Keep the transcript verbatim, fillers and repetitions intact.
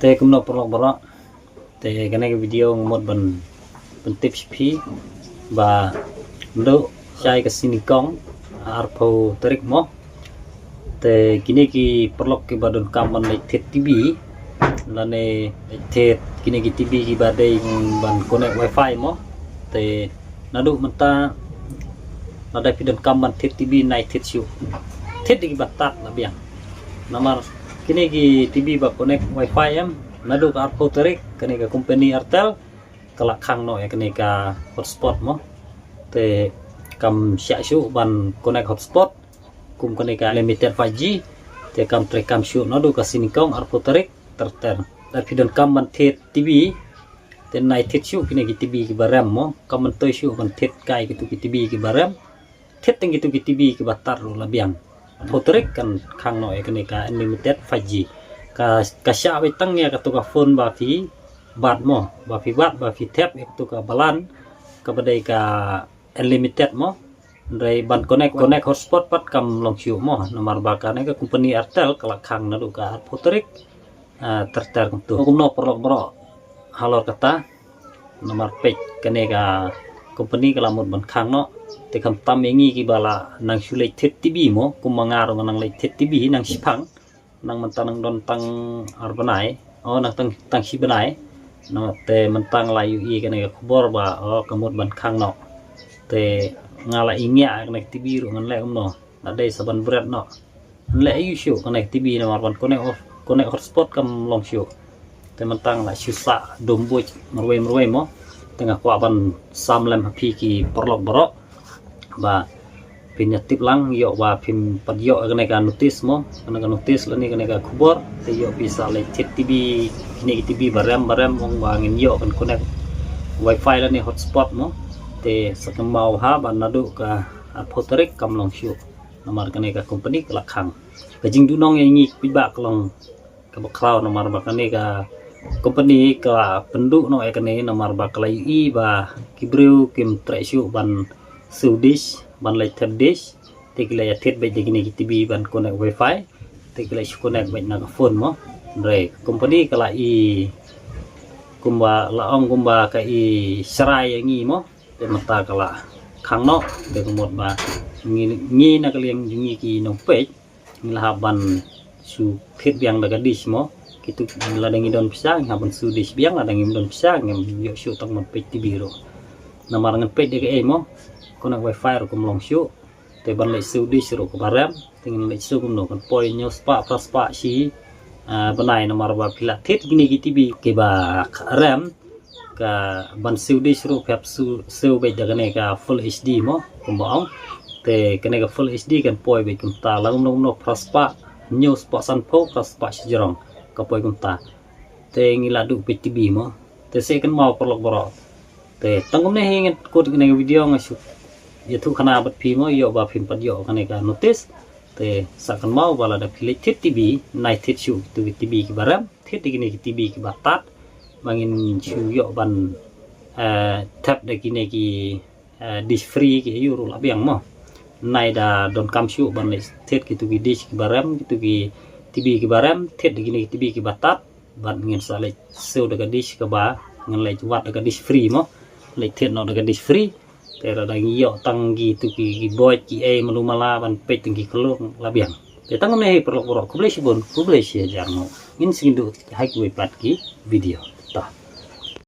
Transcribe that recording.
Te kumno paralok baroh, te kane ka video nga mut ban pyntip sha phi ba mynta shai ka sngi nyngkong arphew tarik mo. Te kine ki paralok kiba donkam ban leit thied TV lane leit thied kine ki TV kiba dei ban connect wifi mo. Te naduh mynta lada phi donkam ban thied TV nai thied shuh. Thied da kiba tad la biang. Namar kine ki TV ba connect wifi em, naduh ka arphew tarik kane ka company Airtel ka la khang noh ïa kane ka hotspot mo. Te kam shah shuh ban connect hotspot kum kane ka unlimited five G. Te kam treikam shuh naduh ka sngi nyngkong arphew tarik ter ter. Lada phi donkam ban thied TV te nai thied shuh kine ki TV kiba rem mo. Kam myntoi shuh ban thied kai kitu ki TV kiba rem. Thied tang kitu ki TV kiba tad ruh la biang. Arphew tarik kan khang noh ïa kane ka unlimited five G. Ka, ka shah beit tang ïa katu ka phone ba phi bat mo, ba phi bat, ba phi thep ïa katu ka balan kaba dei ka unlimited mo. Hynrei ban connect, connect hotspot pat kam long shuh mo. Namar ba kane ka company Airtel ka la khang naduh ka arphew tarik, ah, ter ter kumtu. Kumno paralok baroh halor kata. Namar peit kane ka company ka la mut ban khang noh. Te khamtam ïa ngi kiba la nang shu leit thied TV mo, kum ma nga ruh nga nang leit thied TV nang shipang. Nang mynta nang don tang ar bnai, oh, nang tang, tang shi bnai. Namar te mynta nga la ïohi kane ka khubor ba, oh, ka mut ban khang noh. Te nga la ïngiah kane ka TV ruh ngan leh kumno. La dei sa ban bret noh. Ngan leh aïu shuh kane ka TV namar ban connect, connect hotspot kam long shuh. Te mynta nga la shu sah dum buit marwei marwei mo. Te nga kwah ban sam lem ha phi ki paralok baroh ba phin ïa tip lang, ïoh ba phim pat ïoh kane ka notice mo, kane ka notice lane kane ka khubor. Te ïoh phi sa leit thied TV, kine ki TV ba rem ba rem, ong ba ngin ïoh kan connect wifi lane hotspot mo. Te sa kynmaw ha ba naduh ka arphew tarik kam long shuh. Namar kane ka company ka la khang. Ka jingduhnong ïa ngi paidbah ka long kaba khraw namar ba kane ka company ka la pynduh noh ïa kane namar ba ka la ïohi ba ki briew kim treh shuh ban siew dish, ban leit thep dish. Te ki la ïa thied beit da kine ki TV ban connect wifi. Te ki la shu connect beit na ka phone mo. Hynrei company ka la i kumba la ong kumba ka i shrai ïa ngi mo. Te mynta ka la khang noh, te ka mut ba ngi, ngi na ka liang jong ngi ki nongpeit ngi la hap ban shu thied biang da ka dish mo. Kitu lada ngi don pisa ngi hap ban siew dish biang, lada ngim don pisa ngim ïoh shuh tang ban peit TV ruh. Namar ngan peit da kaei mo, connect wifi ruh kam long shuh. Te ban leit siew dish ruh kaba rem, te ngin leit siew kumno, kan poi hynñiew spah phra spah shi, ah, bnai namar ba phi la thied kine ki TV kiba rem. Ka ban siew dish ruh phi hap siew, siew beit da kane ka full HD mo, kumba ong. Te kane ka full HD kan poi beit kumta, la kumno kumno phra spah, hynñiew spah sanphew, phra spah shajrong ka poi kumta. Te ngi la duh peit TV mo. Te sa kynmaw paralok baroh. Te tang kumne hi ngan kut kane ka video, nga shu ïathuh khana bad phi mo, ïoh ba phim pat ïoh kane ka notice. Te sa kynmaw ba lada phi leit thied TV nai thied shuh kitu ki TV kiba rem, thied da kine ki TV kiba tad. Ba ngin shu ïoh ban, eh, thep da kine ki, eh, dish free ki aïu ruh la biang mo. Nai da donkam shuh ban leit thied kitu ki dish kiba rem, kitu ki TV kiba rem, thied da kine ki TV kiba tad. Bad ngin sa leit siew da ka dish kaba, ngin leit wad da ka dish free mo. Leit thied noh da ka dish free. Te lada ngi ïoh tang kitu ki, ki boit ki ei malu mala ban peit tang ki khlur la biang. Te tang kumne hi paralok baroh, khublei shibun, khublei shihajar nguh. Ngin sa ïakynduh ha kiwei pat ki video. Ta.